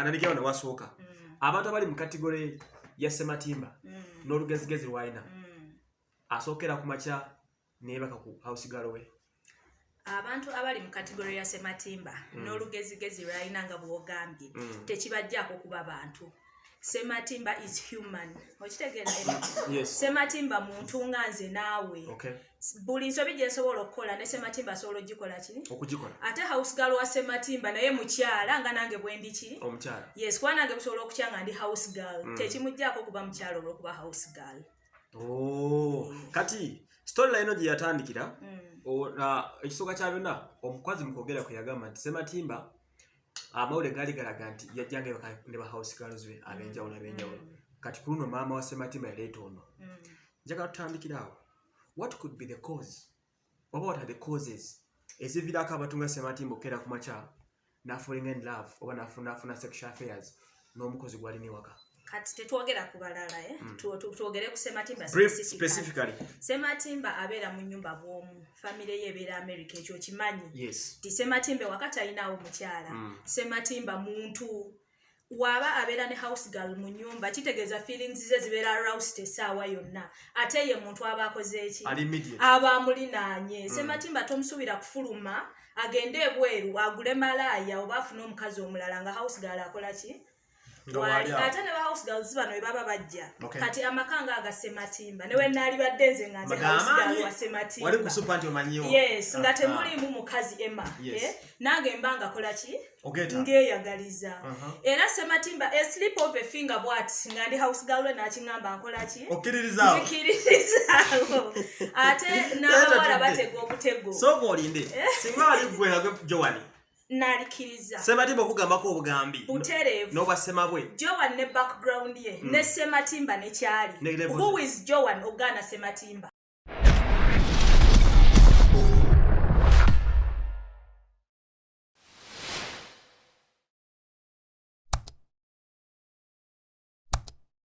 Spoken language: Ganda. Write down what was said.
Kanandikirawo ne wasooka. Abantu abali mu category ya Sematimba n'olugezigezi lwalina, asookera ku makya neebaka ku house girl we? Abantu abali mu category ya Sematimba n'olugezigezi lwalina nga bwogambye, tekibajjaako kuba bantu. Sematimba is human, okitegeera, Emma? Yes. Sematimba muntu nga nze naawe. Buli nsobi gye nsobola okukola, ne Sematimba asobola ogikola ki? Okugikola. Ate house girl wa Sematimba naye mukyala nga nange bwe ndi ki? Omukyala. Yes, kuba nange busobola okutya nga ndi house girl. Tekimugjaako kuba mukyala olw'okuba house girl. Oh, kati storyline eno gye yatandikira, ekisooka kya byonna, omukazi mu kwogera kwe yagamba nti Sematimba amawulire gaali galaga nti yajjanga ebaka ne ba house girls be ab'enjawulo. Kati ku luno maama wa Sematimba yaleeta ono. Njagala tutandikire awo. What could be the cause, oba what are the causes eziviirako abantu nga Sematimba okukeera ku makya n'afalling in love oba n'afuna sexual affairs n'omukozi gw'alina ewaka? Kati tetwogera ku balala, eh? Twogere ku Sematimba. Brief, specifically. Specifically. Sematimba abeera mu nyumba bw'omu, famire ye ebeera America, ekyo kimanyi? Yes. Nti Sematimba wakati alinaawo mukyala. Sematimba muntu, waaba abeera ne house girl mu nyumba, kitegeeza feelings ze zibeera aroused essaawa yonna, ate ye muntu aba akoze eki? Ali immediate. Aba amulinaanye. Sematimba tomusuubira kufuluma agende ebweru agule malaaya oba afune omukazi omulala nga house girl akola ki? Nga Waali. waali awo. Ate ne ba house girls bano bwe baba bajja, kati amaka nga aga Sematimba, ne we naalibadde nze nga nze house girl Bagamba wa wali Sematimba, ku supa nti omanyiwo. Yes, nga temuliimu mukazi, Emma. Eh? Nange mba nga kola ki? Ogeta. Ngeeyagaliza. Era Sematimba, a slip of a finger bwati, nga ndi house girl we, nakiŋŋamba, nkola ki? Okkiririzaawo. Nzikiririzaawo. Ate n'abawala batega obutego. Sooka olinde, singa wali gwe nga gwe Joani, Nalikiriza. Sematimba okugambako obugambi Butereevu. n'obwa semabwe. Joan ne background ye ne Sematimba nekyali. Ne level. Who is Joan ogaana Sematimba?